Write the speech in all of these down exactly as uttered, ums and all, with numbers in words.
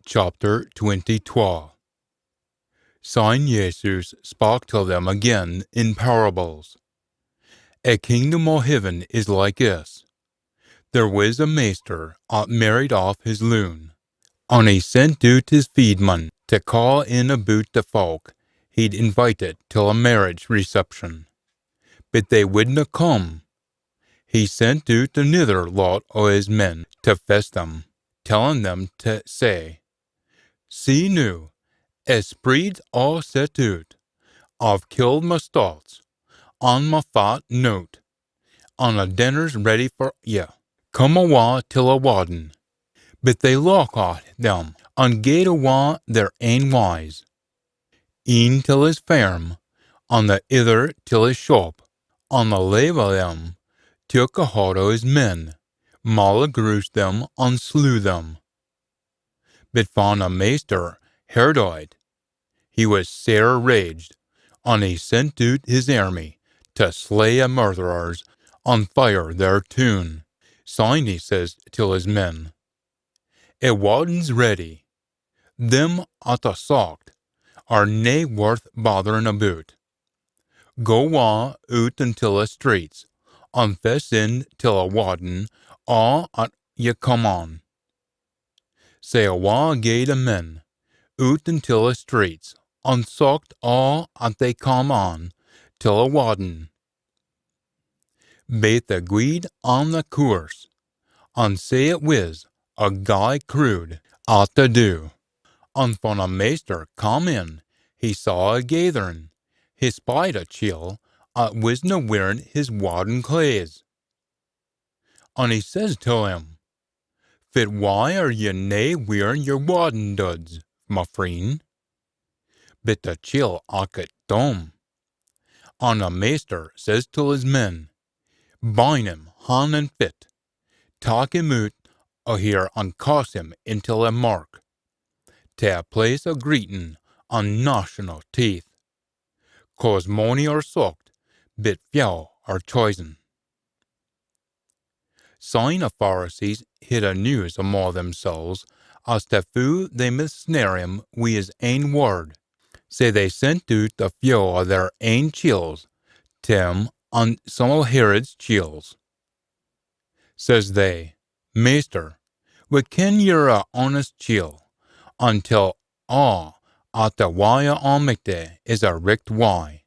Chapter twenty-twa. Syne Jesus spak till them again in parables. A kingdom o heaven is like this. There wis a maister at mairried aff his loon, an he sent oot his feedmen tae caa in aboot the fowk he'd invited till a mairriage reception. But they widna come. He sent oot anither lot o his men tae fess them, tellin them tae say, "See noo, a spreid's aa set oot. I've killed ma stots, an ma fat nowt, an a dinner's ready for ye. Come awa till a waddin." But they lauch at them, an gaed awa their ain wyes. Een till his fairm, an the ither till his shop, an the lave o them took a haud o his men, malagruised them, an slew them. But fan a maister heard o it, he wis sair raged, an he sent oot his airmy tae slay a murtherers an fire their toon. Syne he says till his men, "A waddin's ready. Them at A socht are nae worth botherin aboot. Go awa oot intil a streets, an fess in till a waddin aa at ye come on." Sae awa gaed a men, oot intil a streets, an socht aa at they come on till a waddin, baith the gweed an the coorse, an sae it wis a gey crood at the do. An fan a maister cam in, he saw a gaitherin, he spied a chiel at wisna wearin his waddin claes. An he says till him, "Fit wye are ye nae wearin yer waddin duds, ma freen?" But the chiel ackit dumb. An a maister says till his men, "Bind him han an fit, tak him oot o here an cast him intil a mirk, tae a place o greetin an gnashin o teeth, cause mony are socht, but few are choisen." Syne a Pharisees hid a news amo themsels as tae foo they micht snare him wi his ain word, sae they sent oot a few o their ain chiels tae him an some o Herod's chiels. Says they, "Maister, we ken ye're a honest chiel, an tell aa at the wye o Almichty is a richt wye,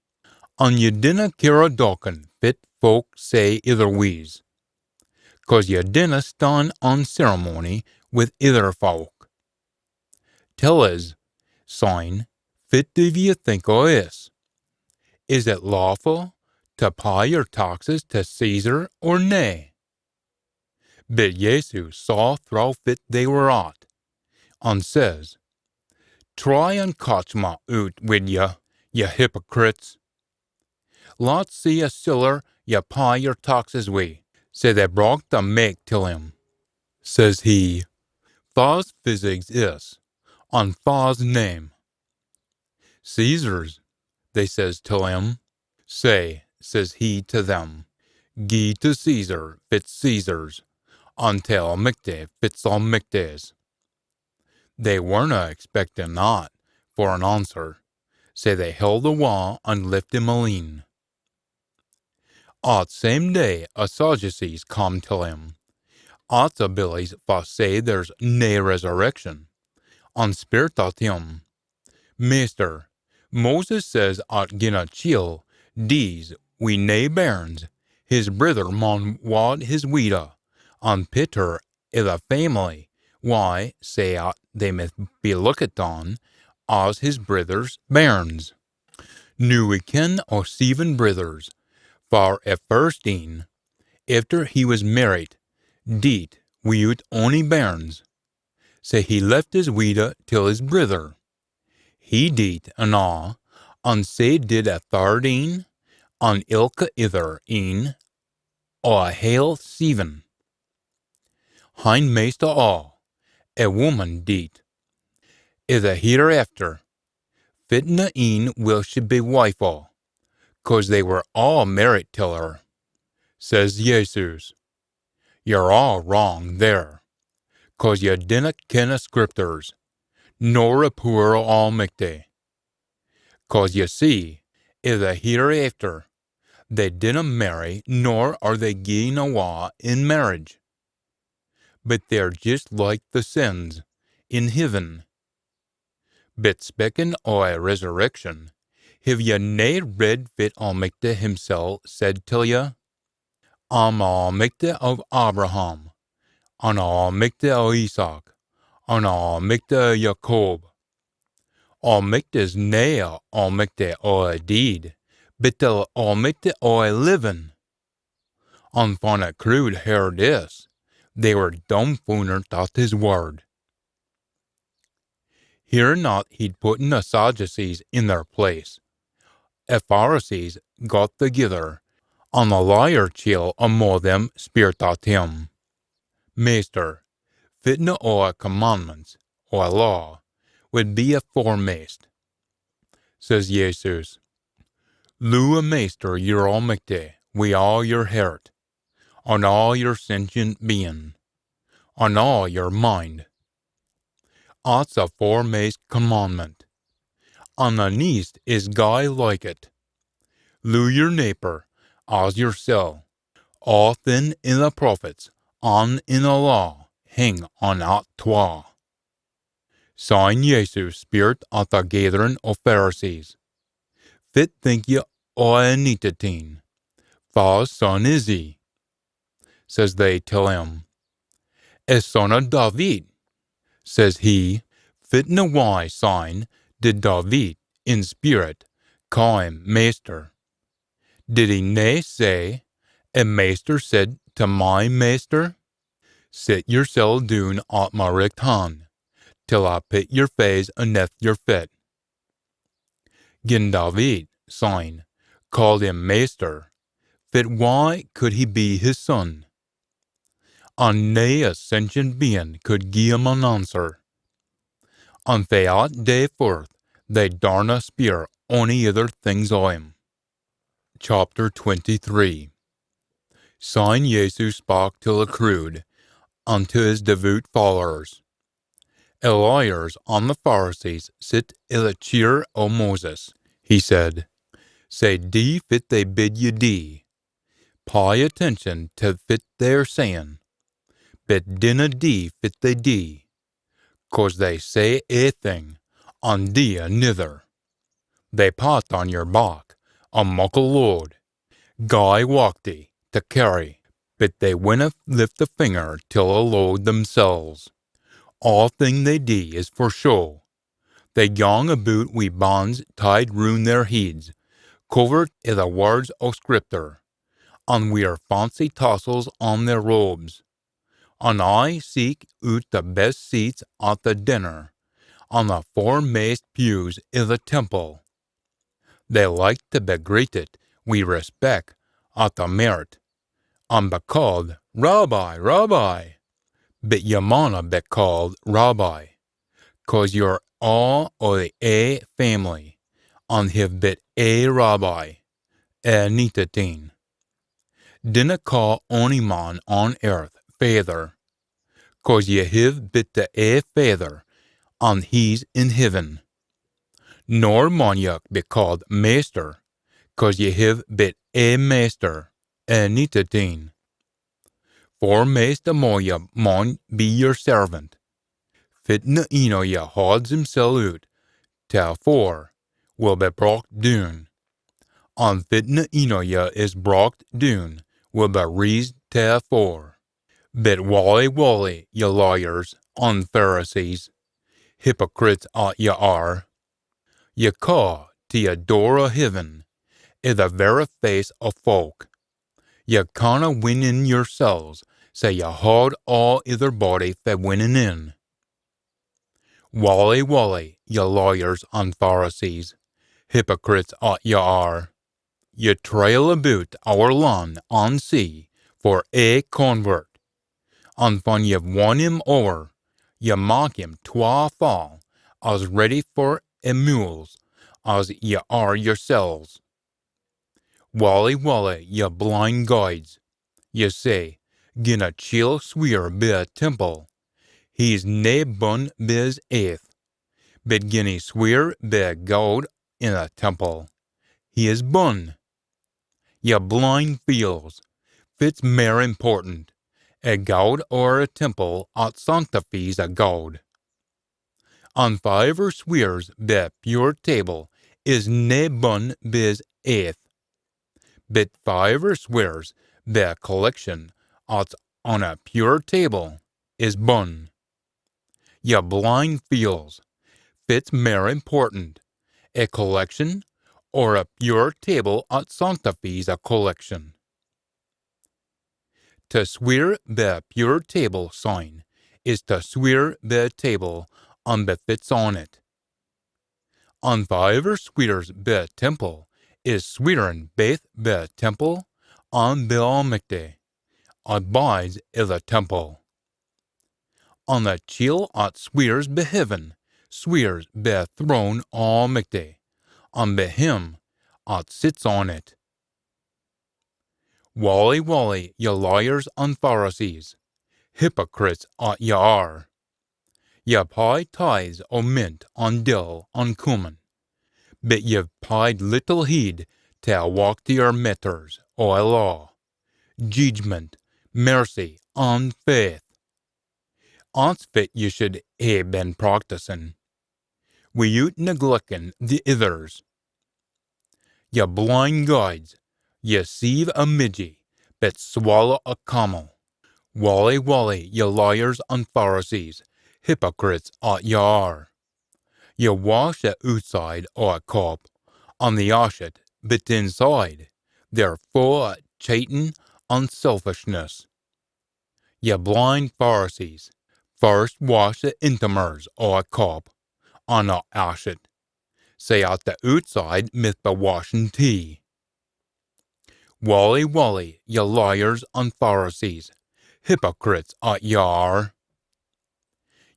an ye dinna care a docken fit fowk say itherwees, cause ye dinna stan on ceremony wi ither fowk. Tell us, syne, fit div ye think o this? Is it lawfu tae pey yer taxes tae Caesar or nae?" But Jesu saw throwe fit they were at, an says, "Try an catch ma oot wid ye, ye hypocrites. Lat's see a siller ye pey yer taxes wi." Sae they brocht a maik till him. Says he, "Fa's physigs is, an fa's name?" "Caesar's," they says till him. Sae says he tae them, "Gie tae Caesar fit's Caesar's, an tae Almichty fit's Almichty's." They werena expectin that for an answer, sae they held awa an left him aleen. At same day a Sadducees come till him. At's a billies fa say there's nae resurrection, an speirt at him, "Maister, Moses says at gin a chiel dees wi nae bairns, his brither maun wad his weeda, an pit her i the faimily wye, sae at they mith be lookit on as his brither's bairns. Noo we ken o seeven brithers, far a first een, efter he wis mairriet, deet wi'oot ony bairns. Sae he left his weeda till his brither. He deet an aa, an sae did a third een, an ilka ither een o a hale seeven. Hinmaist o aa, a wumman deet. I the hereafter, fitna een will she be wife o, cause they were aa mairriet till her." Says Jesus, "Ye're aa wrang there, cause ye dinna ken a Scripters, nor a pooer o Almichty. Cause ye see, i the hereafter, they dinna marry, nor are they gien awa in marriage. But they're jist like the saints in heaven. But speakin o a resurrection, hiv ye nae read fit Almichty himsel said till ye? I'm Almichty o Abraham, an Almichty o Isaac, an Almichty o Jacob. Almichty's nae Almichty o a deid, but the Almichty o a livin. An fan a crood heard this, they were dumfoonert at his word. Hearin at he'd putten a Sadducees in their place, a Pharisees got thegither, an a lawyer chiel amo them speirt at him, Maister, fitna o a commandments o a law wid be a foremaist? Says Jesus, Loo a Maister yer Almichty wi aa yer hert, an aa yer sentient bein, an aa yer mind. At's a foremaist commandment. An the neist is gey like it. Loo yer neeper as yersel. Aathin in the prophets an in the law hing on at twa. Syne Jesus speirt at the gaitherin o Pharisees, Fit think ye o a Anintit Een? Fa's son is he? Says they till him, A son o David. Says he, Fitna wye syne did David in spirit caa him Maister? Did he nae say, A Maister said tae my Maister, Sit yersel doon at my richt han, till I pit yer faes aneth yer fit? Gin David, syne, caaed him Maister, fit wye could he be his son? An nae a sentient bein could gie him an answer. An fae at day forth they daurna speir ony ither things o him. Chapter twenty-three. Syne Jesus spak till a crood, an tae his devoot followers. A lawyers an the Pharisees sit i the cheer o Moses, he said. Sae dee fit they bid ye dee. Pey attention tae fit they're sayin, but dinna dee fit they dee, cause they say ae thing, an dee anither. They pat on yer back a muckle load, gey wachty tae cairry, but they winna lift a finger till a load themsels. Aathing they dee is for show. They gang aboot wi bands tied roon their heids, covert i the words o Scripter, an wear fancy tassels on their robes. An aye seek oot the best seats at the dinner, an the foremaist pews i the temple. They like tae be greeted wi respec at the mairt, an be caaed, Rabbi, Rabbi! But ye maunna be caaed Rabbi, cause ye're aa o the ae faimily, an hiv but ae Rabbi, a Anintit Een. Dinna caa ony man on earth Faither, cause ye hiv but the ae Faither, an he's in heaven. Nor maun ye be caaed Maister, cause ye hiv but ae Maister, a Anintit Een. Foremaist amo ye maun be yer servant. Fitna een o ye hauds himsel oot tae a fore will be brocht doon, an fitna een o ye is brocht doon will be reesed tae a fore. But wally, wally, ye lawyers an Pharisees, hypocrites at ye are! Ye caa tae a door o heaven i the verra face o fowk. Ye canna win in yersels, sae ye haud aa ither body fae winnin in. Wally, wally, ye lawyers an Pharisees, hypocrites at ye are! Ye trail aboot ower lan an sea for ae convert, an fan ye've won him ower, ye mak him twa faa as ready for a mools as ye are yersels. Wally, wally, ye blin guides, ye say, gin a chiel sweer bi a temple, he's nae bun bi his aith, Bit gin he sweer bi a gowd in a temple, he is bun. Ye blind feels, fit's mair important, a gowd or a temple at sanctifies a gowd? An faaever sweers bi a pure table is nae bun bi his aith, bit faaever sweers bi a collection at's on a pure table is bun. Ye blind feels, fit's mair important, a collection or a pure table at sanctifies a collection? Tae sweer bi a pure table syne is tae sweer bi a table an bi fit's on it. An faaever sweers bi a temple is sweerin baith bi a temple an bi Almichty, at bides i the temple. An a chiel at sweers bi heaven sweers bi a throne o Almichty, an bi him at sits on it. Wally, wally, ye lawyers an Pharisees, hypocrites at ye are! Ye pey tithes o mint an dill an cummin, bit ye've peyed little heed tae a weichtier maitters o a law, jeedgement, mercy, an faith. At's fit ye should hae been practisin, wi'oot negleckin the ithers. Ye blind guides, ye sieve a midgie, bit swallow a camel. Wally, wally, ye lawyers an Pharisees, hypocrites at ye are! Ye wash a ootside o a cup, an the ashet, bit inside, they're fu o chaitin an selfishness. Ye blind Pharisees, first wash the intimmers o a cup, an a ashet, sae at the ootside mith be washen tee. Wally, wally, ye lawyers an Pharisees, hypocrites at ye are!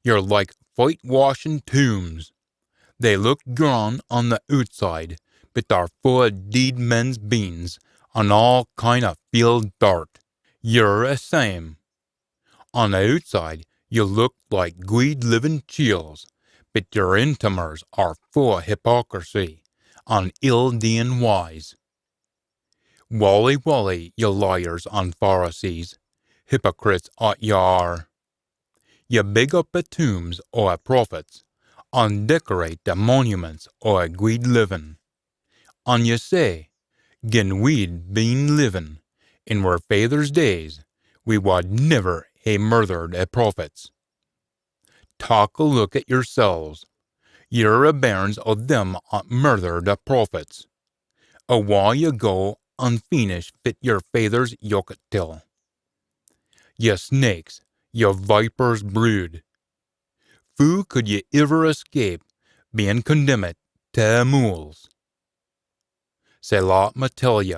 Ye're like fitewashen tombs. They look gran on the ootside, bit they're fu o deid men's beens an aa kind o feel dirt. Ye're a same. On the ootside ye look like gweed livin chiels, bit yer intimmers are fu o hypocrisy an ill-deein wyes. Wally, wally, ye lawyers an Pharisees, hypocrites at ye are! Ye big up the tombs o a prophets, an decorate the monuments o a gweed livin. An ye say, gin we'd been livin in wir faithers' days, we wad niver hae murthered a prophets. Tak a look at yersels. Ye're a bairns o them at murthered a prophets. Awa ye go an feenish fit yer faithers yokit till. Ye snakes, ye vipers' brood. Foo could ye iver escape bein condemned tae a mools? Sae lat me tell ye,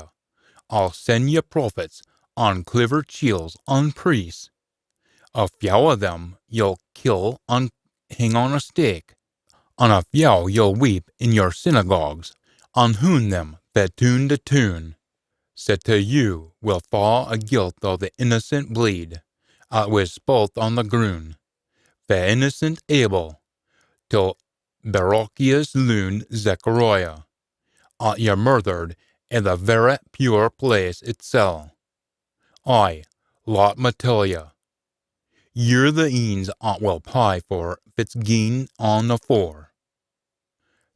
I'll send ye prophets an cliver chiels an priests. A fyow o them ye'll kill an hing on a stake, an a fyow ye'll wheep in yer synagogues, an hoon them fae toon tae toon. Sae tae you will fa a guilt o the innocent bleed at wis spult on the grun, fae innocent Abel till Berechiah's loon Zechariah, at ye murthered i the verra pure place itsel. Ay, lat me tell ye, ye're the eens at will pey for fit's gien on afore.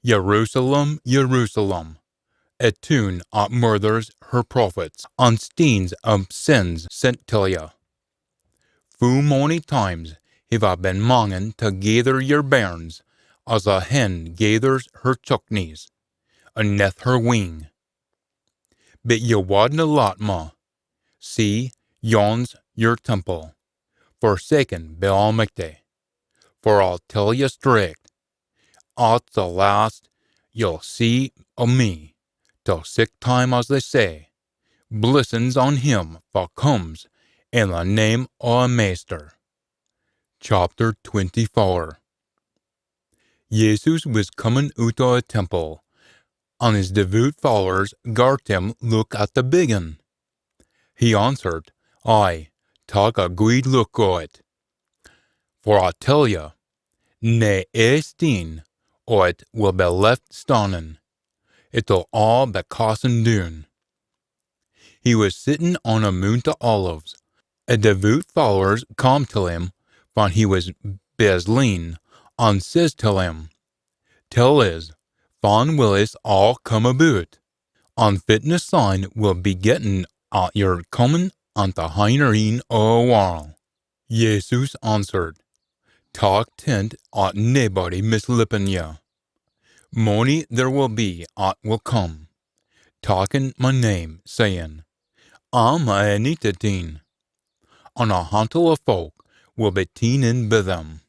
Jerusalem, Jerusalem, a toon at murthers her prophets, an steens a sins sent till ye. Foo mony times hiv I been mangin tae gaither yer bairns, as a hen gaithers her chuckneys aneth her wing, bit ye wadna lat me. See, yon's yer temple, forsaken bi Almichty. For I'll tell ye straicht, at's the last ye'll see o me, till sic time as they say, Blessin's on him fa comes in the name o a Maister. Chapter twenty-four. Jesus wis comin oot o a temple, an his devoot followers gart him look at the biggin. He answered, Ay, tak a gweed look o it. For I tell ye, nae ae steen o it will be left stannin. It'll aa be cassen doon. He wis sittin on a Moont o Olives. A devoot followers come till him, fan he wis bi his leen, an says till him, "Tell us, fan will this aa come aboot? An fitna sign will be gettin at your comin an the hinnereyn o a warl?" Jesus answered, "Tak tent at naebody mislippen ye. Mony there will be at will come, takkin my name, sayin, 'A'm a Anintit Een,' an a hantle o fowk will be teen in bi them.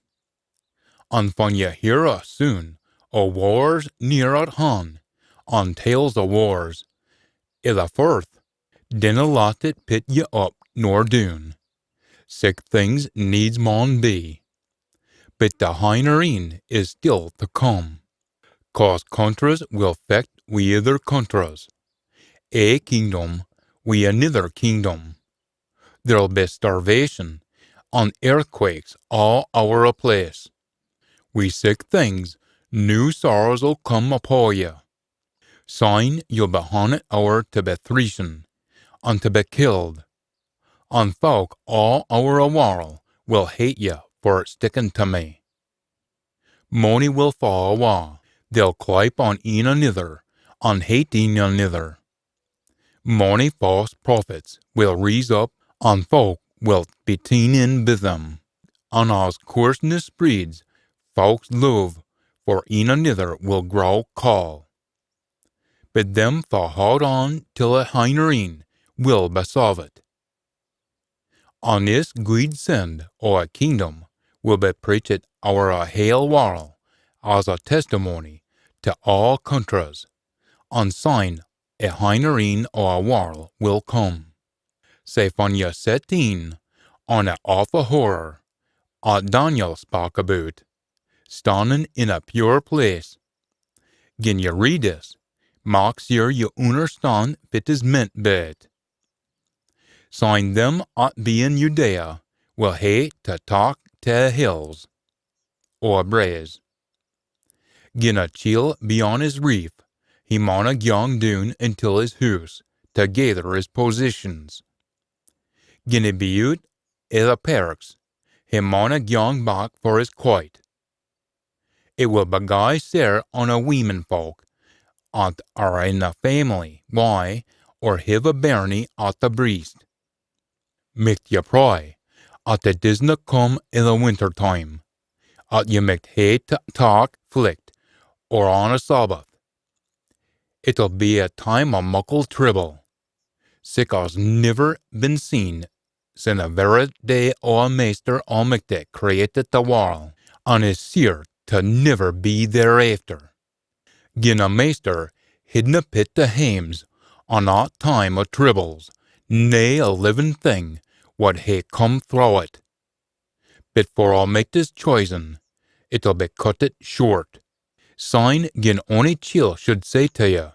An fan ye hear a soon o wars near at han, an tales o wars i the firth, dinna lat it pit ye up nor doon. Sic things needs maun be, but the hinnereyn is still to come. Cause countries will fecht wi ither countries, ae kingdom wi anither kingdom. There'll be starvation an earthquakes aa ower a place. Wi sic things, new sorrows will come upo ye. Syne ye'll be hannit ower to be threeshen, an to be killed, an fowk aa ower a warl will hate ye for stickin to me. Mony will fa awa, they'll clype on een anither, an hate een anither. Mony false prophets will rise up, an fowk will be teen in bi them, an as coorseness spreads, fowk's love for een anither will grow caul. But them fa haud on till a hinnereyn will be saved. An this guid send o a kingdom will be preached ower a hale warl as a testimony to aa countries, an syne a hinnereyn o a warl will come. Sae fan ye set een on a awfu horror at Daniel spak aboot, stannin in a pure place, gin ye read this, mak seer ye unnerstan fit is meant bi it. Syne them at be in Judea will hae to tak to a hills o a braes. Gin a chiel be on his reef, he mauna gyang doon until his hoose to gaither his positions. Gin he be oot i the parks, he mauna gyang back for his quite. It will be gey sair on a weemen fowk at are in a family wye or hiv a bairnie at the breist. Micht ye pray at it disna come i the winter time, at ye micht hae to tak flicht or on a Sabbath. It'll be a time o muckle tribble, sic as niver been seen sin the verra day o a Maister Almichty created the warl, an is seer to niver be thereafter. Gin a Maister hidna pit the hames on at time o tribbles, nae a livin thing wad hae come throwe it. But for Almichty's choisin, it'll be cuttit short. Syne gin ony chiel should say to ye,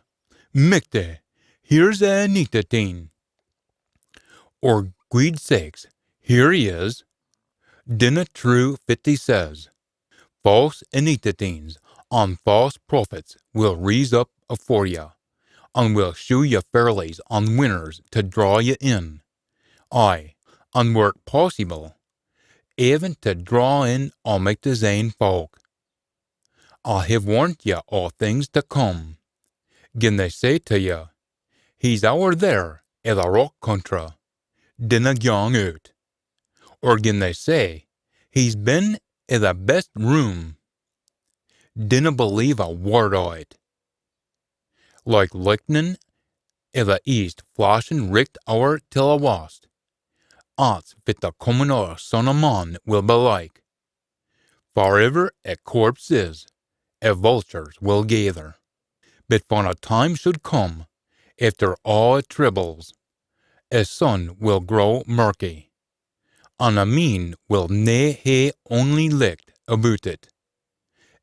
"Michty, here's a Anintit Een," or, "Guid sakes, here he is," dinna true fit he says. False Anintit Eens an false prophets will rise up afore ye, an will shew ye ferlies an winners to draw ye in. Aye, an were't possible, even to draw in Almichty's ain fowk. I hae warnt ye o things to come. Gin they say to ye, "He's ower there i the rock contra," dinna gyang oot. Or gin they say, "He's been i the best room," dinna believe a word o it. Like lichtnin i the east flashin richt ower till a wast, at's fit the comin o a Son o Man will be like. Farivver a corpse is, a vultures will gaither. But fan a time should come, efter aa a tribbles, a sun will grow murky, an a meen will nae hae ony licht aboot it.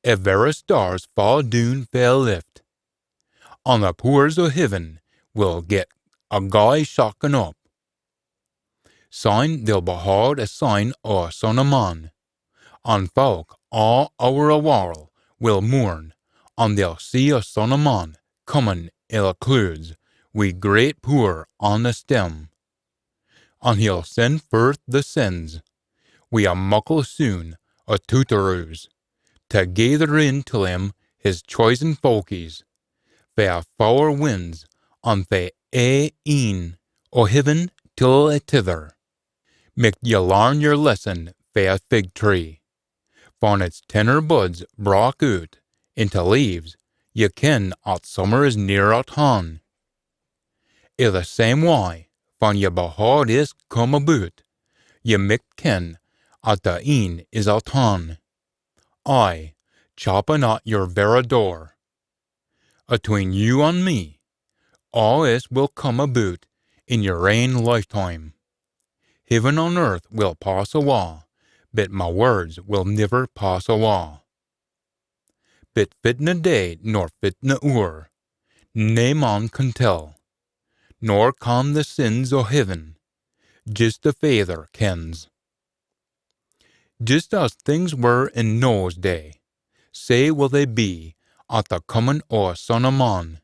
A verra stars fa doon fae a lift, an the pooers o heaven will get a gey shakkin up. Syne they'll behaud a sign o a Son o Man, an fowk aa ower a warl will mourn an they'll see a Son o Man comin i the cloods wi great pooer on the stem. An he'll send forth the sins wi a muckle soon o tootaroos, tae gaither in till him his chosen folkies, fae a fower winds an fae ae eyn o heaven till a tither. Mik ye larn yer lesson fae a fig tree. Fan its tenner buds brak oot intae leaves, ye ken at summer is near at han. I the same wye, fan ye behaud is come aboot, ye mik ken at the eyn is at han. Ay, chappin at yer verra door. Atween you an me, aa is will come aboot in yer ain lifetime. Heaven an earth will pass awa, but ma words will niver pass awa. But fitna day nor fitna oor, nae man can tell, nor can the sins o heaven, jist the Faither kens. Jist as things were in Noah's day, sae will they be at the comin o a Son o Man.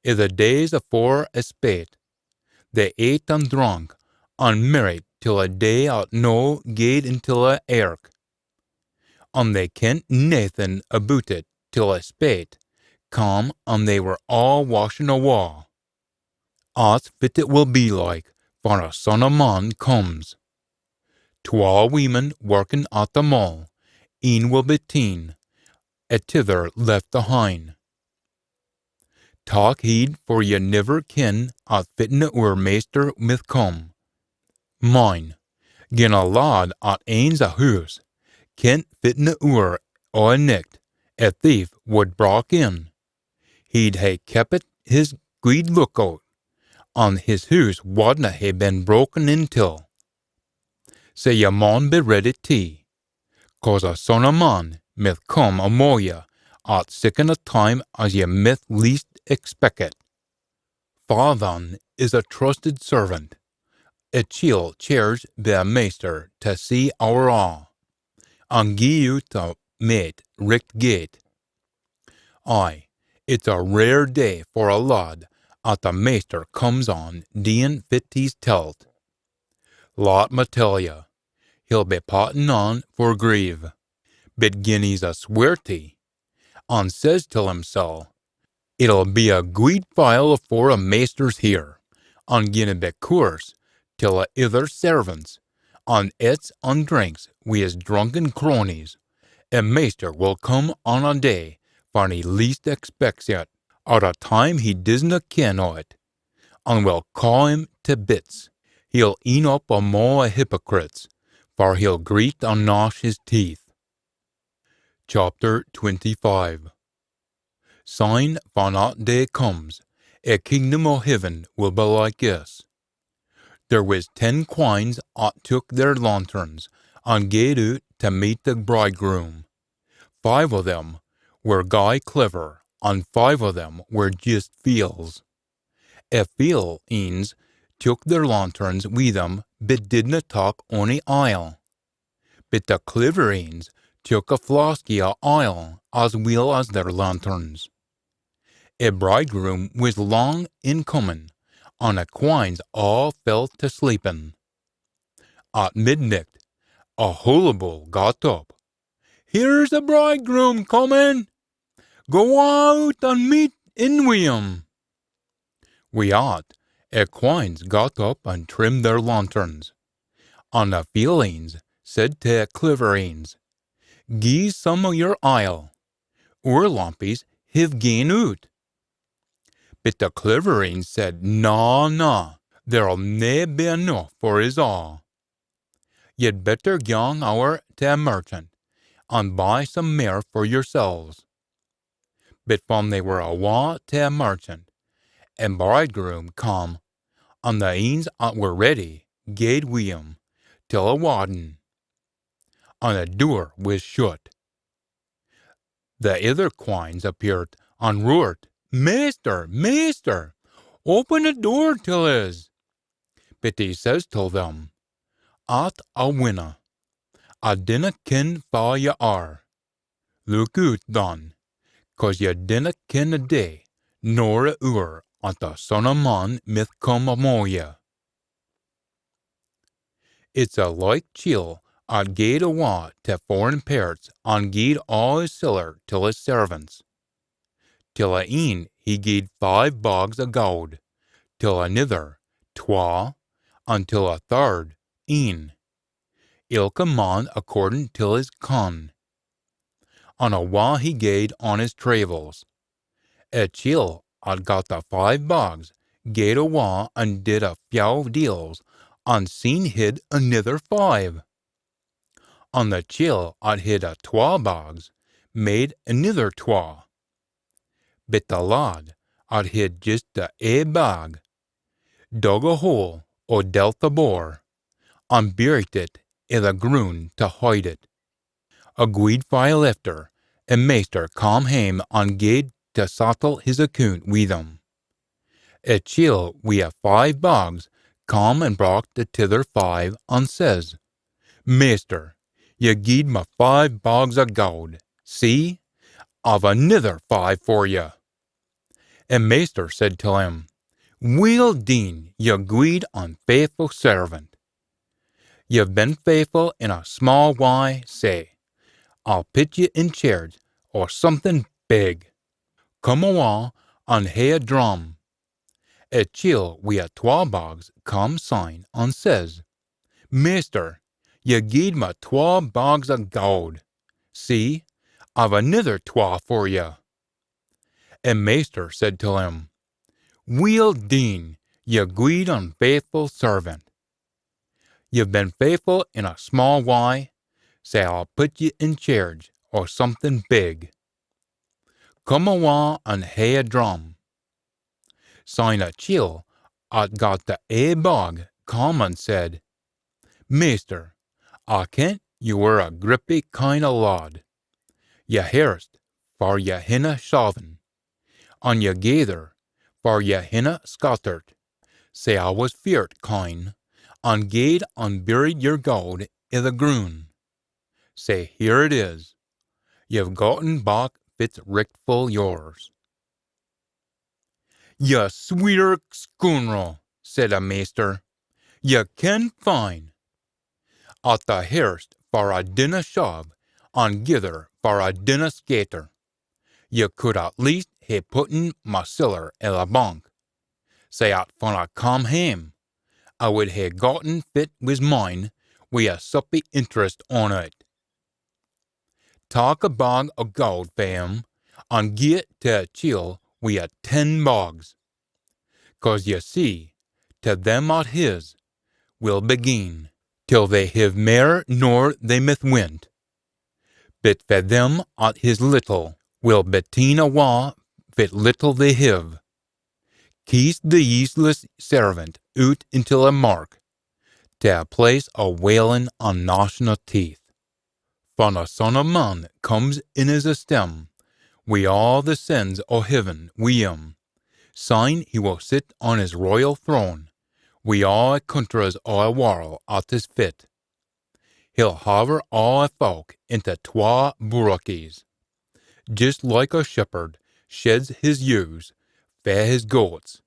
I the days afore a spate, they ate an drank, an mairriet till a day at Noah gaed intil a airk, an they kent naething aboot it till a spate cam an they were aa washen awa. At's fit it will be like fan a Son o Man comes. Twa weemen workin at the mull, een will be teen, a tither left ahin. Tak heed, for ye niver ken at fitna oor Maister mith come. Mind, gin a lad at ains a hoose kent fitna oor o a nicht a thief wad brak in, he'd hae keepit his gweed lookoot, an his hoose wadna hae been broken intil. Sae ye maun be ready tee, cause a Son o Man mith come amo ye at siccan a time as ye mith least expec it. Fa than is a trusted servant, a chiel chairged bi a Maister tae see ower aa, an gie oot a mait richt gate? Ay, it's a rare day for a lad at the Maister comes on deein fit he's telt. Lat ma tell ye, he'll be pattin on for grieve. But gin he's a sweertie, an says till himsel, "It'll be a gweed file afore a Maister's here," an gin a be coorse till a ither servants, an ets an drinks wi his drunken cronies, a Maister will come on a day fan he least expects it, at a time he disna ken o it, an will caw him tae bits. He'll een up amo a hypocrites, far he'll greet an gnash his teeth. Chapter twenty-five. Syne, fan that day comes, a kingdom o heaven will be like this. There wis ten quines at took their lanterns, an gaed oot tae meet the bridegroom. Five o them were gey clever, an five o them were jist feels. A feel eens took their lanterns wi them, but didna tak ony ile. But the clever eens took a flaskie o ile as weel as their lanterns. A bridegroom wis lang in comin, an a quines aa fell tae sleepin. At midnicht, a hullabaloo got up. "Here's a bridegroom comin! Go oot an meet in wi him!" Wi that, a quines got up an trimmed their lanterns, an a feel eens said tae a clever eens, "Gie's some o your ile. Oor lampies hiv gien oot." But the clever eens said, "Na, na, there'll nae be eneuch for us aa. Ye'd better gang ower tae a merchant, an buy some mair for yourselves." But fan they were awa tae a merchant, a bridegroom cam, an the eens at were ready gaed wi him, till a waddin, an a door wis shut. The ither quines appeart, an roart, "Maister, maister, open a door till us." But he says till them, "At I winna. I dinna ken fa ye are." "Look oot, than, cause ye dinna ken the day nor the oor at the Son o Man mith come amo ye. It's a like chiel at gaed awa tae foreign pairts an gied aa his siller till his servants. Till a een he gied five bags o gowd, till anither twa, an till a third een, ilka man accordin till his can. An awa he gaed on his traivels. A chiel at got the five bags gaed awa an did a fyow deals, an seen hid anither five. An the chiel at hid a twa bags made anither twa. But the lad at hid jist the ae bag dug a hole o delved a bore, an buried it i the groon tae hide it. A gweed file efter, a maister cam hame an gaed tae sattle his accoont wi them. A chiel wi a five bags cam an brocht the tither five an says, "Maister, ye gied me five bags o gowd. See, I've anither five for ye." A maister said till him, "Weel deen, ye gweed an faithfu servant. Ye've been faithfu in a sma wye, sae I'll pit ye in chairge o something big. Come awa an hae a dram." A chiel wi a twa bags cam syne an says, "Maister, ye gied me twa bags o gowd. See, I've anither twa for ye." A maister said till him, "Weel deen, ye gweed an faithfu servant. Ye've been faithfu in a sma wye, sae I'll pit ye in chairge o something big. Come awa an hae a dram." Syne a chiel at got the ae bag cam an said, "Maister, I kent ye were a grippy kind o lad. Ye hairst far ye hinna shaven, an ye gaither far ye hinna scattert, sae I wis feart keen, an gaed an buried yer gowd i the groon. Sae here it is, ye've gotten back fit's richtful yours." "Ye sweer scoonrel," said a maister, "ye ken fine at I hairst far I dinna shove, an gaither far I dinna scatter. Ye could at least hae putten ma siller i the bank, sae at fan I cam hame, I wid hae gotten fit wis mine wi a suppie interest on it. Tak a bag o gowd fae him, an gie it tae a chiel wi a ten bags. Cause ye see, tae them at his will be gien, till they hiv mair nor they mith wint. But fae them at his little will be teen awa fit little they hiv. Keest the eeseless servant oot intil a mirk, tae a place o wailin an gnashin o teeth. Fan a Son o Man comes in his esteem, wi aa the sins o heaven wi him, syne he will sit on his royal throne, wi aa a countries o a warl at his fit. He'll haver aa a fowk intae twa boorachies, jist like a shepherd sheds his yowes fae his goats,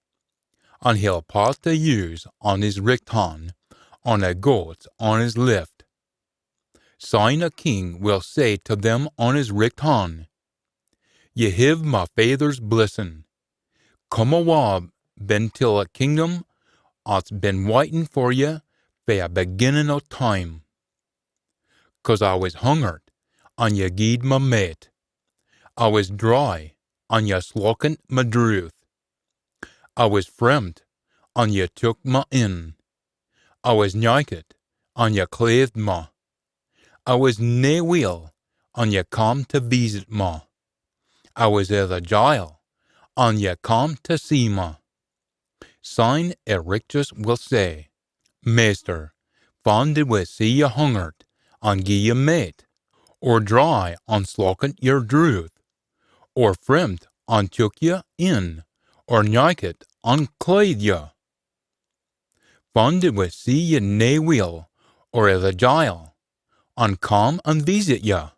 an he'll pit the yowes on his richt han, an the goats on his left. Syne a king will say tae them on his richt han, "Ye hiv ma faither's blessin. Come awa ben till a kingdom at's been waitin for ye fae a beginnin o time. Cause I wis hungert, an ye gied me maet. I wis dry, an ye slockent ma drouth. I wis fremt, an ye took me in. I wis nyakit, an ye claithed me. I wis nae weel, an ye cam tae veesit me. I wis i the jile, an ye cam tae see me." Syne a richteous will say, "Maister, fan did we see ye hungert, an gie ye maet, or dry, an slockent yer drouth, or fremt, an took ye in, or nyakit, an claithed ye? Fan did we see ye nae weel, or i the jile, an cam an veesit ye?"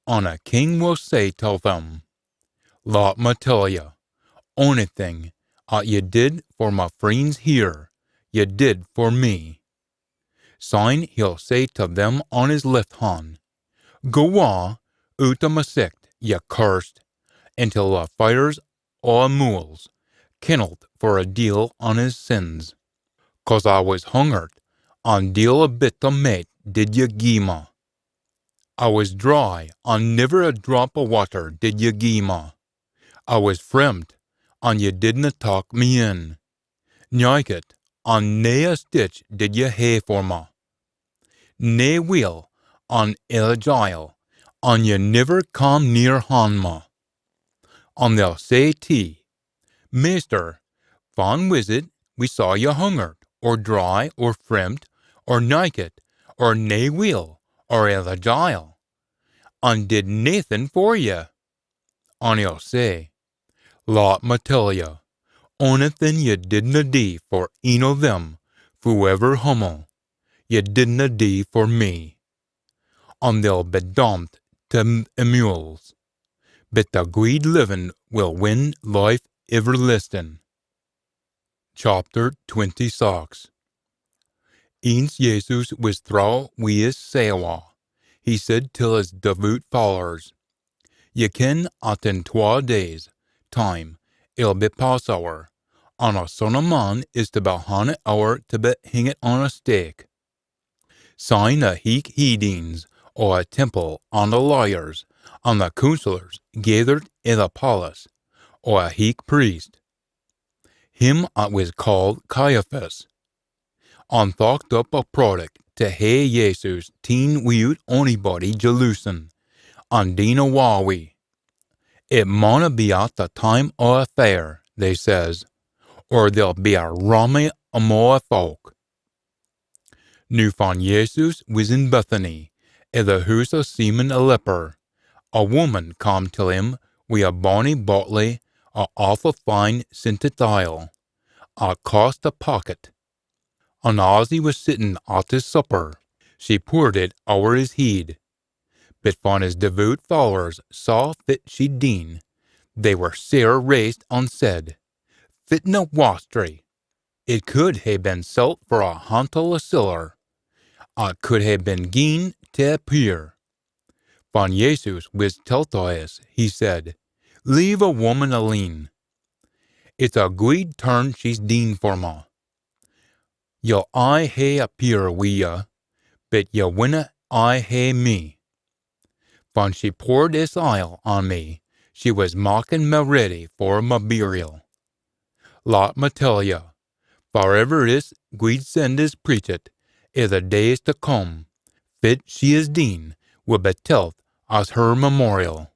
An a king will say till them, Lat me tell ye, onything at ye did for my freens here, ye did for me. Syne he'll say to them on his left han, Go wa oot o my sicht, ye curst, intil the fires o a mools, kennelt for a deil on his sins. Cause I wis hungert, an deil a bit o mait did ye gie ma. I wis dry, an niver a drop o watter did ye gie ma. I wis fremt, an ye didna tak me in. Nyakit, an nae a stitch did ye hae for ma. Nae weel, an ill a jile, an ye niver come near han ma. An they'll say tee, Maister, fan wis it we saw ye hungert, or dry, or fremt, or nyakit, or nae weel, or ill a jile, an did naething for ye? An he'll say, Lat me tell ye, onything ye didna dee for een o them, fooever hummle, ye didna dee for me. An they'll be damned to m-, a mools, but the gweed livin will win life iverlastin. Chapter twenty-six. Eence Jesus wis throwe wi his say-awa, he said till his devoot followers, Ye ken at in twa days' time it'll be Passower, an a Son o Man is to be handit ower to be hingit on a stake. Syne a heich heid eens o a temple an a lawyers an a cooncillors gaithert i the palace o a heich priest, him at wis caaed Caiaphas, an thocht up a protick to hae Jesus teen wi'oot onybody jalousin an deen awa wi. It maunna be at the time o a fair, they says, or there'll be a rammy amo a fowk. Noo fan Jesus wis in Bethany, i the hoose o Simon a leper, a wumman cam till him wi a bonny bottlie o awfu fine scentit ile, at cost a pocket. An as he wis sittin at his supper, she poored it ower his heid. But fan his devoot followers saw fit she'd deen, they were sair raised an said, Fitna wastry! It could hae been selt for a hantle o siller, it could hae been gien to a peer. Fan Jesus wis telt o this, he said, Leave a wumman aleen. It's a gweed turn she's deen for ma. Ye'll aye hae a peer wi ye, but ye winna aye hae me. Fan she poored this ile on me, she wis makkin me ready for ma burial. Lat me tell ye, farivver this gweed send is preached i the days to come, fit she is deen will be telt as her memorial.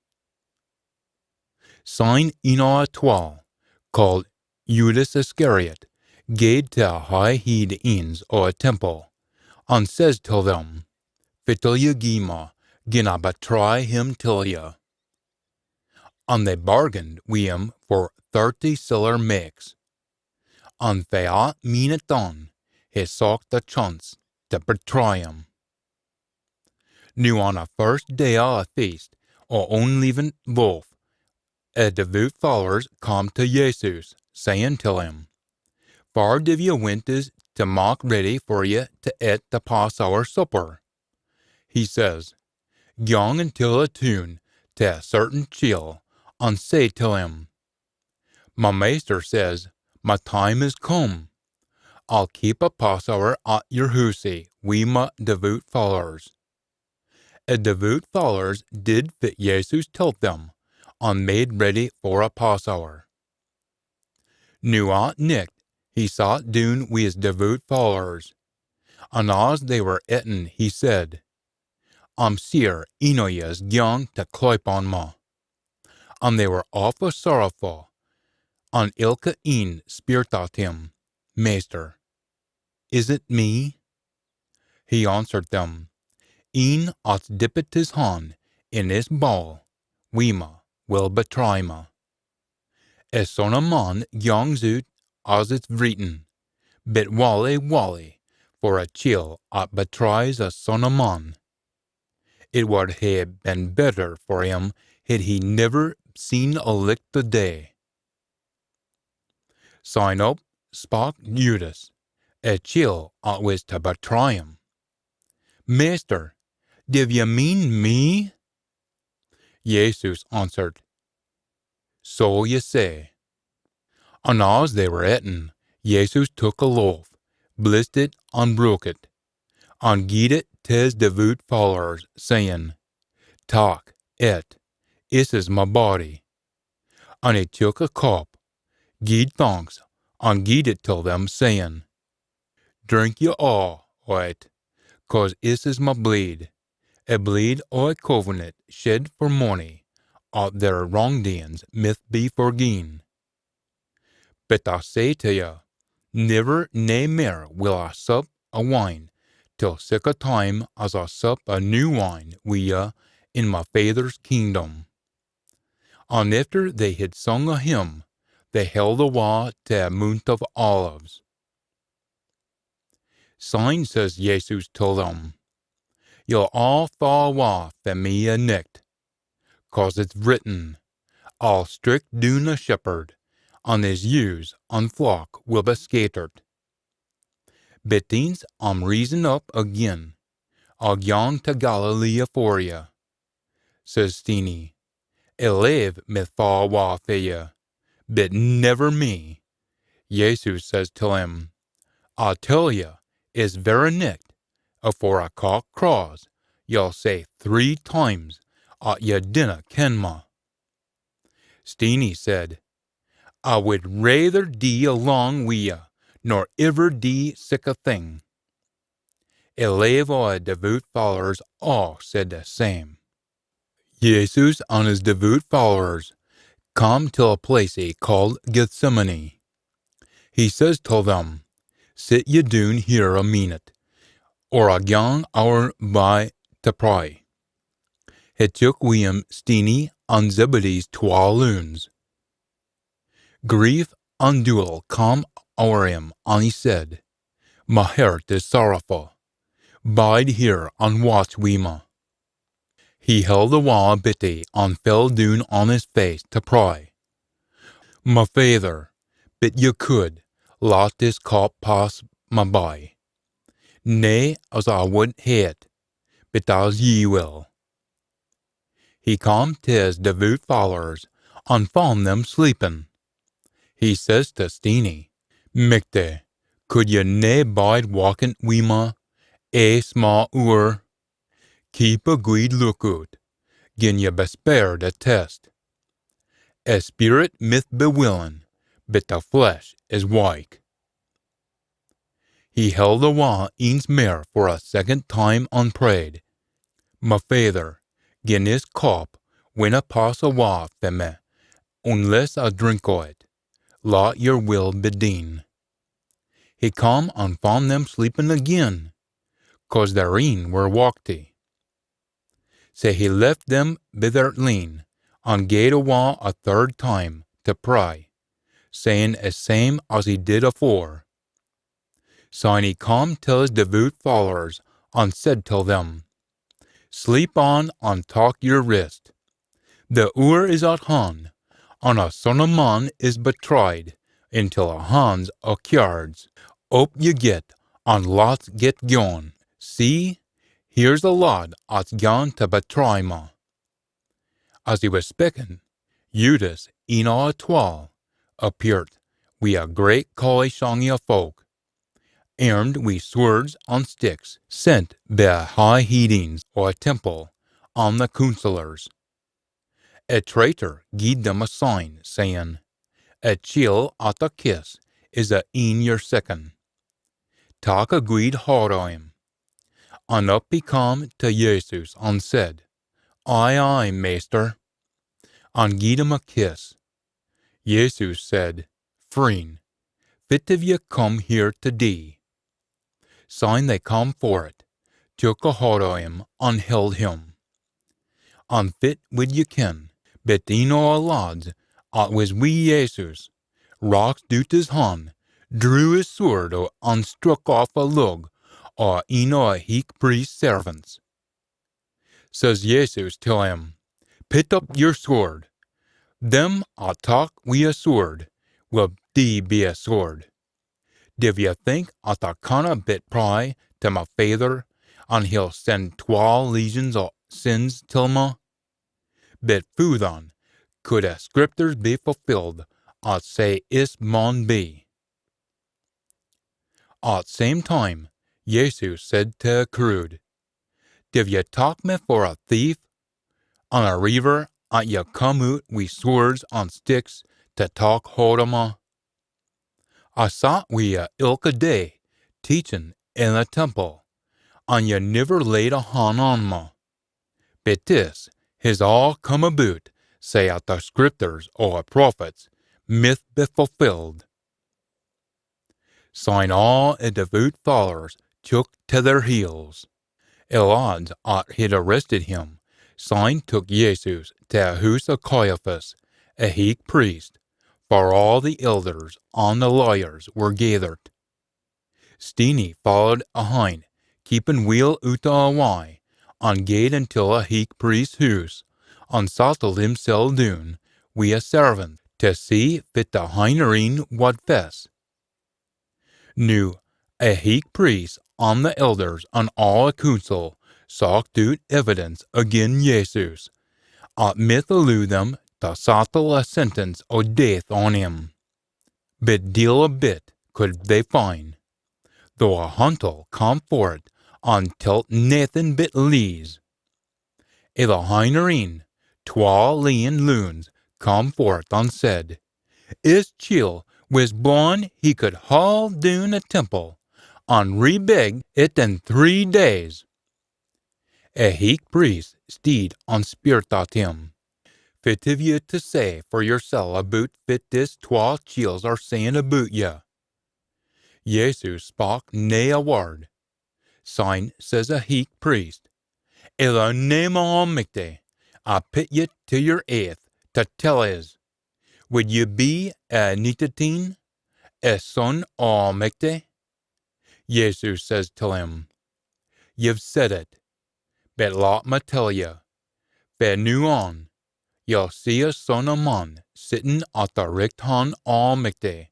Syne een o a twal, caaed Judas Iscariot, gaed to a high heid eens o a temple, an says till them, Fit'll ye gie ma, gin I betry him till ye? An they bargained wi him for thirty siller maiks. An fae at meenit on, he socht a chance to betry him. Noo on a first day o a feast o unleavened loaf, a devoot followers come to Jesus, sayin till him, Far div ye wint us to mak ready for ye to ait the Passower supper? He says, Gyang intil a toon to a certain chiel, an say till him, My Maister says, My time is come. I'll keep a Passower at your hoosie wi my devoot followers. A devoot followers did fit Jesus telt them, an made ready for a Passower. Noo at nicht he sat doon wi his devoot followers, an as they were eatin he said, I'm seer een o ye's gyang to clype on ma. An they were awfu sorrowfu, an ilka een speirt at him, Maister, is it me? He answered them, Een at's dippit his han in this bowl wi ma will betry ma. A Son o Man gyangs oot as it's vreeten, but waly, waly, for a chiel at betries a Son o Man. It wad hae been better for him had he niver seen a licht o day. Syne up spak Judas, a chiel at wis tae betray him. "Maister, div ye mean me?" Jesus answered, "So ye say." An as they were eatin, Jesus took a loaf, blessed it, an broke it, an gied it tae his devoot followers, sayin, "Tak, eat, this is my body." An he took a cup, gied thanks, an gied it till them, sayin, "Drink ye aa o it, cause this is my bleed, a bleed o a covenant shed for mony, at their wrangdeeins mith be forgien. But I say tae ye, niver nae mair will I sup a wine till sic a time as I sup a new wine wi ye in my Faither's kingdom." An efter they had sung a hymn, they held awa tae a Mount o Olives. Syne says Jesus till them, "Ye'll aa fa awa fae me a nicht, cause it's written, 'I'll strik doon a shepherd, an his yowes an flock will be scattert.' But eence I'm risen up again, I'll gyang tae Galilee afore ye." Says Steenie, "A lave mith fa awa fae ye, but niver me." Jesus says till him, "I tell ye, is verra nicht, afore a cock craws, ye'll say three times at ye dinna ken me." Steenie said, "I wid raither dee alang wi ye nor iver dee sic a thing." A lave o a devoot followers aa said the same. Jesus an his devoot followers come till a place he called Gethsemane. He says till them, "Sit ye doon here a meenit, or I'll gyang ower by tae pray." He took wi him Steenie an Zebedee's twa loons. Grief an dule come ower him, an he said, "My hert is sorrowfu. Bide here an watch wi me." He held awa a bittie an fell doon on his face tae pray. "My Faither, bit ye could, lat this cup pass me by. Nae as I wid hae it, bit as ye will." He cam tae his devoot followers, an fun them sleepin. He says tae Steenie, "Michty, could ye nae bide waukin wi me ae sma oor? Keep a gweed look oot, gin ye be spared a test. A speerit mith be willin, but the flesh is wike." He held awa eence mair for a second time an prayed, "My Faither, gin this cup winna pass awa fae me, unless I drink o it, lat your will be deen." He cam an fun them sleepin again, cause their een were wachty. Sae he left them bi their leen, an gaed awa a third time tae pray, sayin a same as he did afore. Syne he cam till his devoot followers, an said till them, "Sleep on an tak your rest. The oor is at han, an a Son o Man is betrayed intil a hans o cyaards. Up ye get, an lat's get gaun. See, here's a lad at's gaun tae betray me." As he wis spikkin, Judas, een o a twal, appeart wi a great collieshangie o fowk, airmed wi swords an sticks, sent bi a high heidins o a temple an the cooncillors. A traitor gied them a sign, sayin, "A chiel at I kiss is a een ye're seekin. Tak a gweed haud o him." An up he cam tae Jesus an said, "Aye, aye, Maister," an gied him a kiss. Jesus said, "Freen, fit hiv ye come here tae dee?" Syne they cam forrit, took a haud o him, an held him. An fit wid ye ken, bit een o a lads at wis wi Jesus, raxed oot his han, drew his sword o, an struck aff a lug o een o a heich priest's servants. Says Jesus till him, "Pit up your sword. Them at tak wi a sword will dee bi a sword. Div ye think at I canna bit pray tae ma Faither, an he'll send twa legions o sins till ma? Bit foo than could a scripters be fulfilled at say is maun be?" At same time, Jesus said tae a crood, "Div ye tak me for a thief an a reiver at ye come oot wi swords an sticks tae tak haud o ma? I sat wi ye ilka day, teachin in a temple, an ye niver laid a han on ma. Bit this his aa come aboot, sae at the scripters o a prophets mith be fulfilled." Syne aa a devoot followers took tae their heels. A lads at hid arrested him syne took Jesus tae a hoose o Caiaphas, a heich priest, far aa the elders an the lawyers were gaithered. Steenie followed ahin, keepin weel oot o a wye, an gaed intil a heich priest's hoose, an sattled himsel doon wi a servant tae see fit the hinnerein wad fess. Noo, a heich priest an the elders an aa a cooncil socht oot evidence agin Jesus, at mith alloo them tae sattle a sentence o death on him. Bit deil a bit could they fin, though a hantle come forrit an telt naething bit lees. I the hinnerein, twa leein loons come forrit an said, "Is chiel wis blawin he could haul doon a temple an rebig it in three days." A heich priest steed an speirt at him, "Fit hiv ye tae say for yersel aboot fit is twa chiels are sayin aboot ye?" Jesus spak nae a word. Syne says a heich priest, "I the name o Almichty, I pit ye tae yer aith tae tell is, wid ye be a Anointit Een, a son o Almichty?" Jesus says till him, "Ye've said it, bit lat ma tell ye, fae noo on, ye'll see a Son o Man sittin at the richt han o Almichty,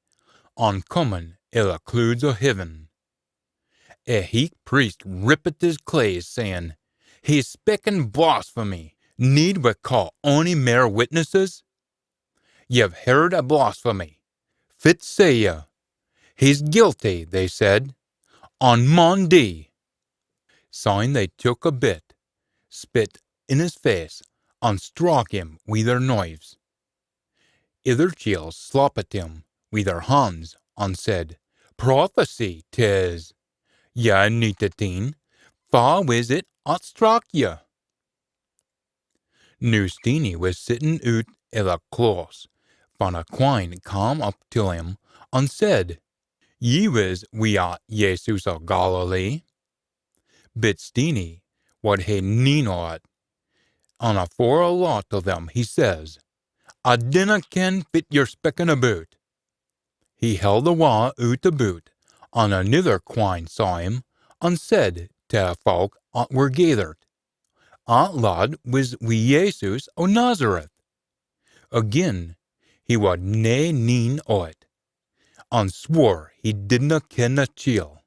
an comin i the cloods o heaven." A heich priest rippit his claes, sayin, "He's spikkin blasphemy, need we caa ony mair witnesses? Ye've heard a blasphemy. Fit say ye?" "He's guilty," they said, "an maun dee." Syne they took a bit, spit in his face, an struck him wi their knives. Ither chiels slappit him wi their hans, an said, "Prophesy tae's, ye Anointit Een, fa wis it at struck ye?" Noo Steenie wis sittin oot i the close, fan a quine cam up till him, an said, "Ye wis wi at Jesus o Galilee." Bit Steenie wad hae neen o it, an afore a lot o them he says, "I dinna ken fit ye're spikkin aboot." He held awa oot aboot, an anither quine saw him, an said tae a fowk at were gaithered, "At lad wis wi Jesus o Nazareth." Again, he wad nae neen o it, an swore he didna ken a chiel.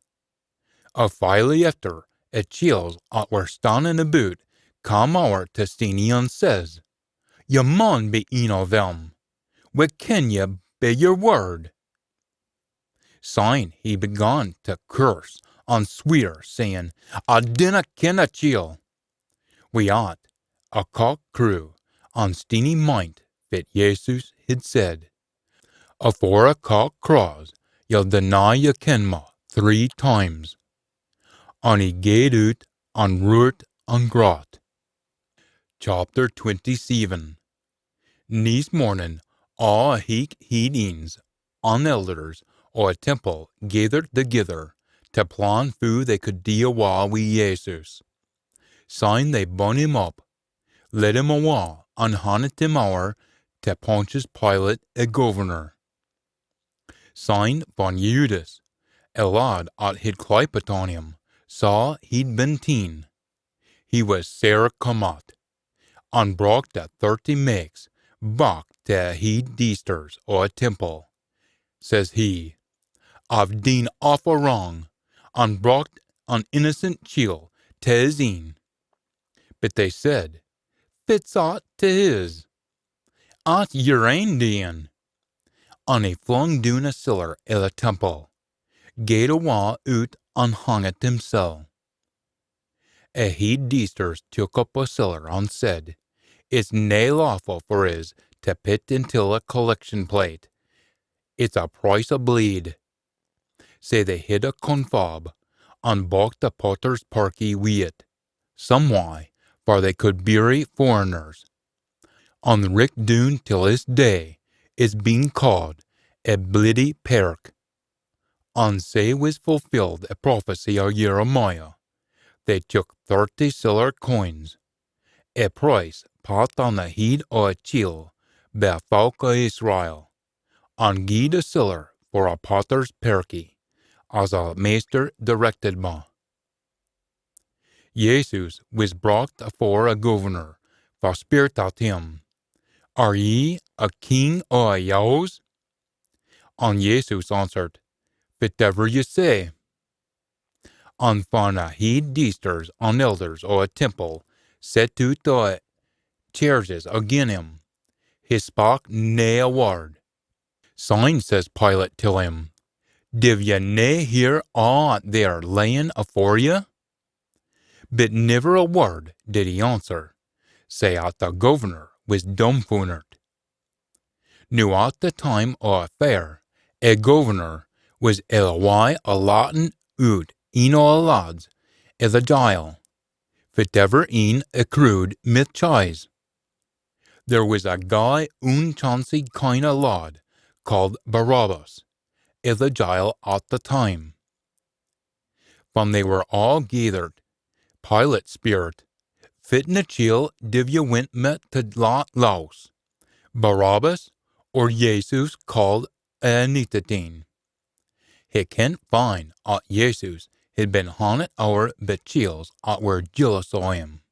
A file efter, a chiels at were stannin aboot cam ower tae Steenie an says, "Ye maun be een o them. We ken ye bi yer word." Syne he began tae curse an sweer, sayin, "I dinna ken a chiel." Wi at, a cock crew, an Steenie mind fit Jesus hid said, "Afore a cock craws, ye'll deny ye ken ma three times." An he gaed oot an roart an grat. Chapter twenty-seven. Neist mornin, aa a heich heid eens an elders o a temple gaithered thegither tae plan foo they could dee awa wi Jesus. Syne they bun him up, led him awa, an hannit him ower tae Pontius Pilate, a governor. Syne fan Judas, a lad at hid clypit on him, saw he'd been teen, he wis sair come at, an brocht the thirty maiks back tae the heid deesters o the temple. Says he, "I've deen awfu wrang, an brocht an innocent chiel tae his een." But they said, "Fit's aucht tae his? At's yer ain deein." An he flung doon a siller i the temple, gaed awa oot an hangit himsel. A heid deesters took up a siller an said, "It's nae lawfu for his tae pit intil a collection plate. It's a price o bleed." Sae they hid a confab, an bocht a potter's parkie wi it, somewye far they could bury foreigners. An richt doon till this day it's been caaed a bleedy pairk. An sae wis fulfilled a prophecy o Jeremiah. They took thirty siller coins, a price pat on the heid o a chiel by a fowk o Israel, an gied a siller for a potter's pairkie, as a maister directed me. Jesus wis brocht afore a governor, fa speirt at him, "Are ye a king o a Jews?" An Jesus answered, "Fitever ye say." An fan a heid deesters an elders o a temple set oot o a charges agin him, he spak nae a word. Syne says Pilate till him, "Div ye nae hear aa at they're layin afore ye?" But niver a word did he answer, sae at the governor wis dumfoonert. Noo at the time o a fair, a governor wis i the wye o lattin oot een o a lads i the jile, fitever een a crood mith chise. There wis a gey oonchancy kind o lad caaed Barabbas i the jile at the time. Fan they were aa gaithered, Pilate speirt, "Fit na chiel div ye wint me tae lat lowse, Barabbas or Jesus caaed a Anintit Een?" He kent fine at Jesus hid been hannit ower bi chiels at were jealous o him.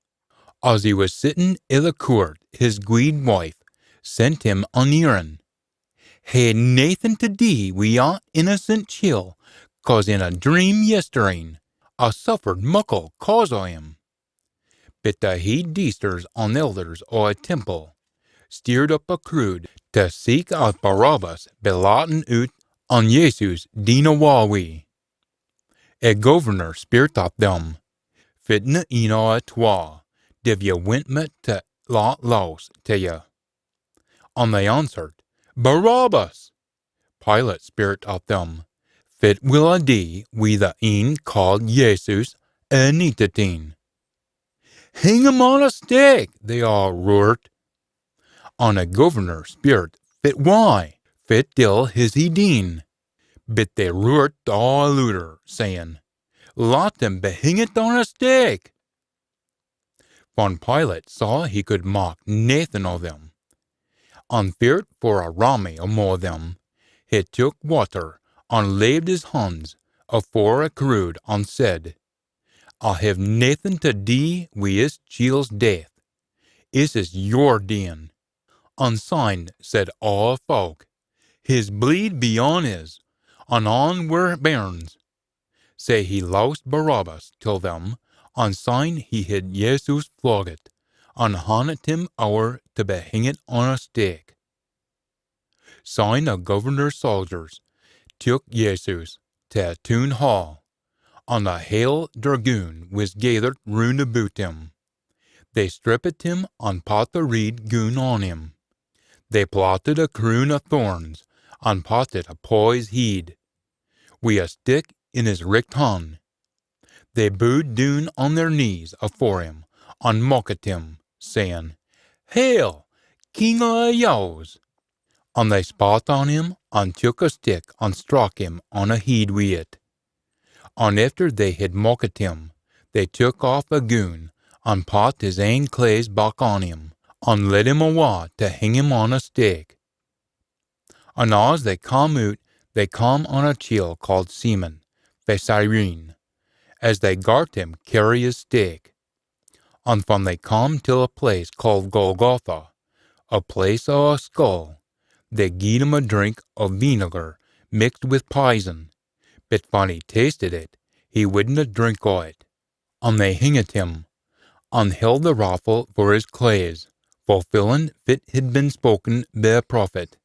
As he wis sittin i the coort, his gweed wife sent him an eerin. "Hae naething tae dee wi at innocent chiel, cause in a dream yestreen I suffered muckle cause o him." But the heid deesters an elders o a temple steered up a crood tae seek at Barabbas be lattin oot an Jesus deen awa wi. A governor speirt at them, "Fit na een o a twa div ye wint me tae lat lowse tae ye?" An they answered, "Barabbas." Pilate speirt at them, "Fit will I dee wi the een caaed Jesus a Anintit Een?" "Hing him on a stake," they aa roart. An a governor speirt fit wye, fit ill his he deen. But they roart aa louder, sayin, "Lat him be hingit on a stake." Fan Pilate saw he could mak naething o them, an feart for a rammy amo them, he took water, an laved his hans afore a crood, an said, "I hae naething tae dee wi this chiel's death. This is your deein." An syne said aa fowk, "His bleed be on his, an on wir bairns." Sae he lowsed Barabbas till them, an syne he hid Jesus floggit, an hannit him ower tae be hingit on a stake. Syne a governor's sodgers took Jesus tae a toon hall, an a hale dragoon wis gaithered roon aboot him. They strippit him an pat a reed goon on him. They plaitit a croon o thorns an pat it upo his heid, wi a stick in his richt han. They booed doon on their knees afore him an mockit him, sayin, "Hail, King o a Jews!" An they spat on him, an took a stick, an struck him on a heid wi it. An efter they hid mockit him, they took aff a goon, an pat his ain claes back on him, an led him awa tae hing him on a stake. An as they cam oot, they cam on a chiel caaed Simon, fae Cyrene, as they gart him cairry his stake. An fan they cam till a place caaed Golgotha, a place o a skull, they gied him a drink o vinegar mixed wi pison, but fan he tasted it, he widna drink o it. An they hingit him, an held a raffle for his claes, fulfillin fit hid been spoken by a prophet.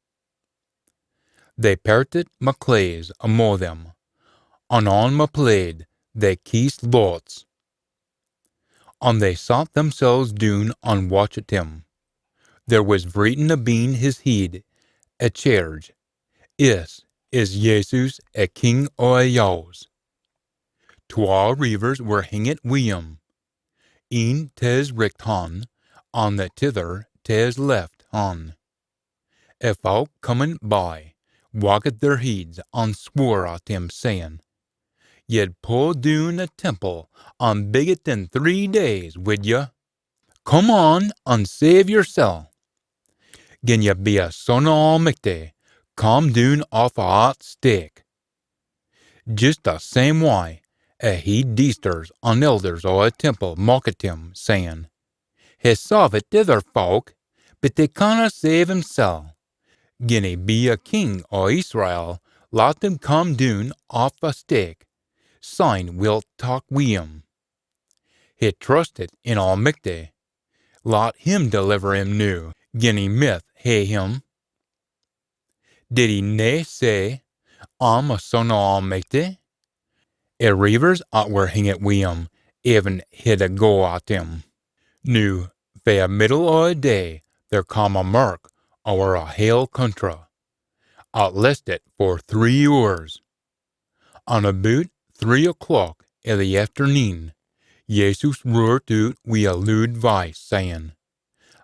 They pairtit ma claes amo them, an on ma plaid they keest lots. An they sat themsels doon an watched him. There wis vreeten abeen his heid a chairge, "Is is Jesus, a King o a Jews." Twa reivers were hingit wi him, een tae his richt han, an the tither tae his left han. A fowk comin by, waggit their heids, an swore at him, sayin, "Ye'd pull doon a temple, an big it in three days, wid ye? Come on, an save yersel. Gin ye be a son o Almichty, come doon aff o at stake." Jist the same wye, a heid deesters an elders o a temple mockit him, sayin, "He savit ither fowk, but he canna save himsel. Gin he be a king o Israel, lat him come doon aff a stake, syne we'll tak wi him." He trustit in Almichty, lat him deliver him noo, gin he mith hae him. Did he nae say, "I'm a son o Almichty"? A reivers at were hingit wi him even hid a go at him. Noo, fae a middle o a day, there cam a mirk ower a hale country. At lestit for three oors. An aboot three o'clock i the efterneen, Jesus roart oot wi a lood voice, sayin,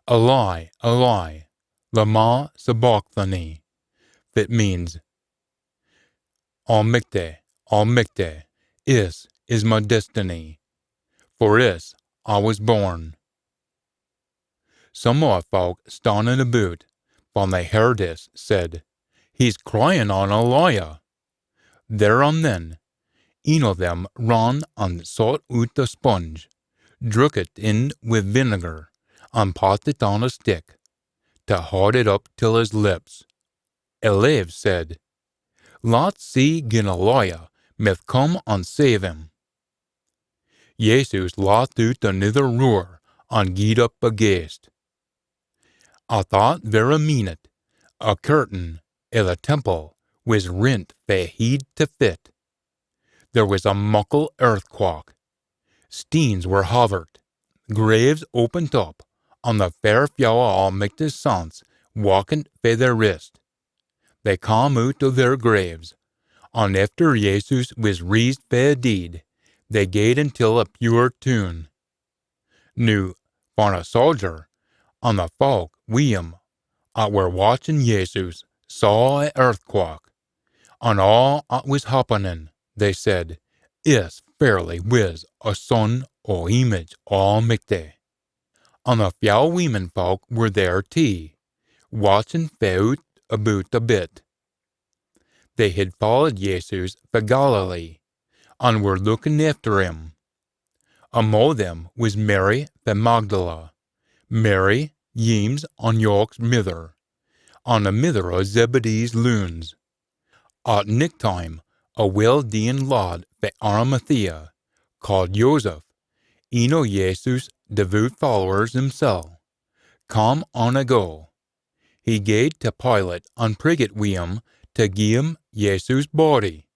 "Eli, Eli, lama sabachthani?" Fit means, "Almichty, Almichty, is is my destiny, for is I wis born." Some o a fowk stannin aboot, fan they heard is, said, "He's cryin on Elijah." There an then, een o them ran an soucht oot a sponge, drook it in wi vinegar, an pat it on a stick, tae haud it up till his lips. A lave said, "Lat's see gin Elijah mith come an save him." Jesus lat oot anither roar an gied up a ghaist. At that verra meenit, a curtain i the temple wis rent fae heid tae fit. There wis a muckle earthquak. Steens were hovert, graves opened up, an the fair fyow o Almichty's saints wakened fae their rest. They cam oot o their graves, an efter Jesus wis raised fae deid, they gaed intil a pure toon. Noo, fan a sodger, an the fowk wi him, at were watchin Jesus, saw a earthquak, an aa at wis happenin, they said, "Is fairly wis a son o Image Almichty." An a fyow weemen fowk were there tee, watchin fae oot aboot a bit. They hid followed Jesus fae Galilee, an were lookin efter him. Amo them wis Mary fae Magdala, Mary, Yeems an York's mither, an a mither o Zebedee's loons. At nicht time, a weel-deein lad fae Arimathea, caaed Joseph, een o Jesus' devoot followers himsel, cam on a go. He gaed tae Pilate an priggit wi him tae gie him Jesus' body.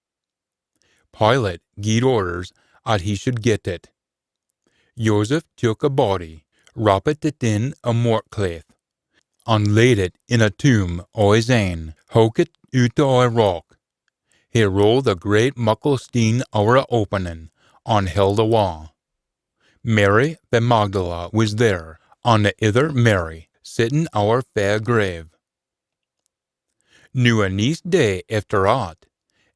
Pilate gied orders at he should get it. Joseph took a body, wrappit it in a mortclaith, an laid it in a tomb o his ain, houkit oot o a rock. He rolled a great muckle steen ower a openin, an held awa. Mary fae Magdala wis there, an the ither Mary, sittin ower fae a grave. Noo a neist day efter at,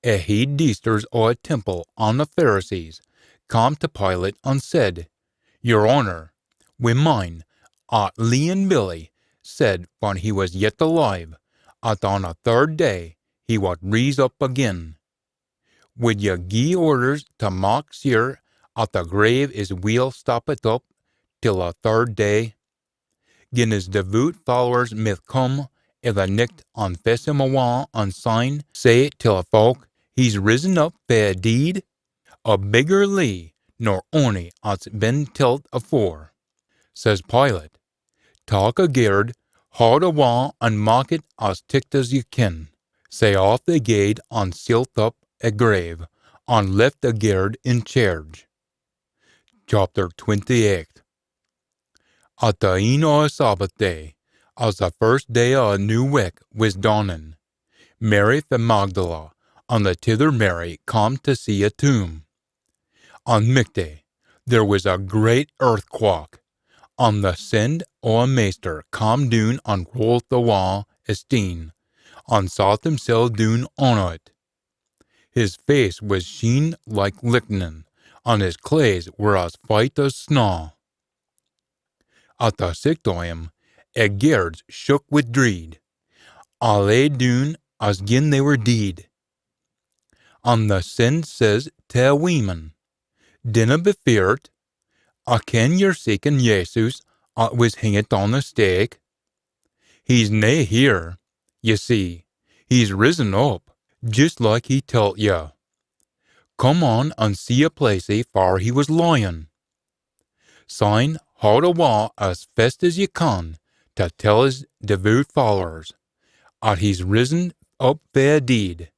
a heid deesters o a temple an the Pharisees cam tae Pilate an said, "Your Honour, we mind at leein billy said fan he wis yet alive, at on a third day he wad rise up again. Wid ye gie orders tae mak seer at the grave is weel stoppit up till a third day, gin his devoot followers mith come i the nicht an fess him awa an syne say till a folk, "He's risen up fae a deed, a bigger lee nor ony at's been telt afore." Says Pilate, "Tak a gaird, haud awa an mak it as ticht as ye kin." Sae off they gaed an sealed up a grave, an left a gaird in charge. Chapter twenty-eight. At the eyn o a Sabbath day, as the first day o a new week wis dawnin, Mary fae Magdala an the tither Mary come tae see a tomb. An michty, there wis a great earthquak, an the send o a Maister come doon an rolled awa a steen, an sat himsel doon on it. His face wis sheen like lichtnin, an his claes were as fite as snaw. At the sicht o him, a gairds shook wi dreed. A lay doon as gin they were deid. An the send says tae a weemen, "Dinna be feart. A ken ye're seekin Jesus at wis hingit on the stake. He's nae here, ye see, he's risen up, jist like he telt ye. Come on an see a placie far he wis lyin." Syne haud awa as fest as ye can tae tell his devoot followers at he's risen up fae a deid,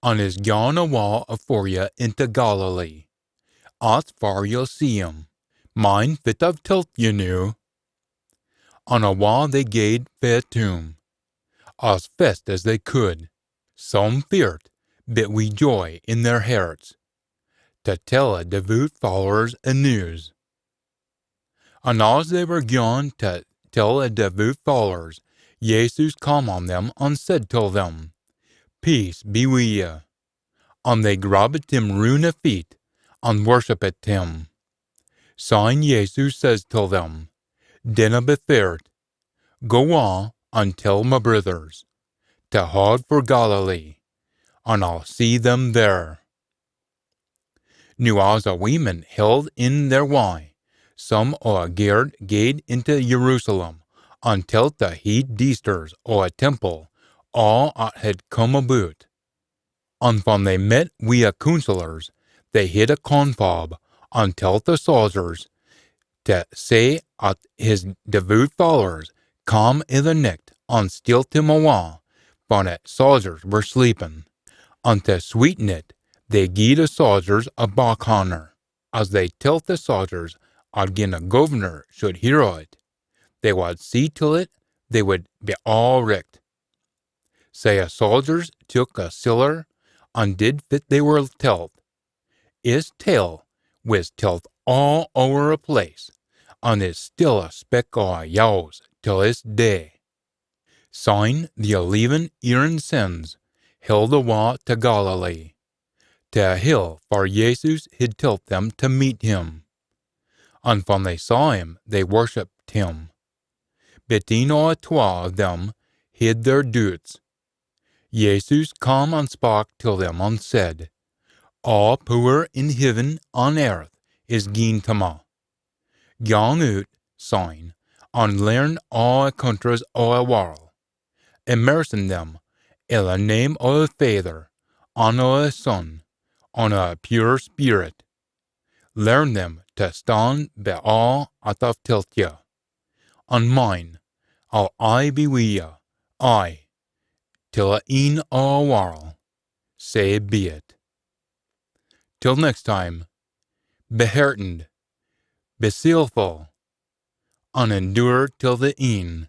an is gaun awa afore ye intae Galilee. At's far ye'll see him. Mind fit I've telt ye noo. An awa they gaed fae a tomb, as fest as they could, some feart, bit wi joy in their herts, tae tell a devoot followers a news. An as they were gaun tae tell a devoot followers, Jesus cam on them an said till them, "Peace be wi ye." An they grabbit him roon a feet, an worshippit him. Syne Jesus says till them, "Dinna be feart. Gawa an tell ma brithers tae haud for Galilee, an I'll see them there." Noo as a weemen held in their wye, some o a gaird gaed intae Jerusalem, an telt the heid deesters o a temple aa at had come aboot. An fan they met wi a cooncillors, they hid a confab, an telt the sodgers tae say at his devoot followers cam i the nicht an stealt him awa, fan a sodgers were sleepin. An tae sweeten it, they gied a sodgers a backhander, as they telt the sodgers at gin a governor should hear o it, they wad see till it they wad be aa richt. Sae a sodgers took a siller an did fit they were telt. Is tale wis telt aa ower a place, an is still a speak o a Jowes till is day. Syne the eleven eerin sins held awa tae Galilee, tae a hill far Jesus hid telt them tae meet him. An fan they saw him, they worshippit him. Bit een o a twa o them hid their doots. Jesus cam an spak till them an said, "Aa pooer in heaven an earth is gien tae ma. Gang oot, syne, an learn aa a countries o a warl, immersin them i the name o a Faither, an o a Son, an o a Pure Speerit. Learn them tae stan by aa at I've telt ye. An mind, I'll aye be wi ye, aye, till a eyn o a warl. Sae be it." Till next time, be heartened, be seelfu, an endure till the eyn.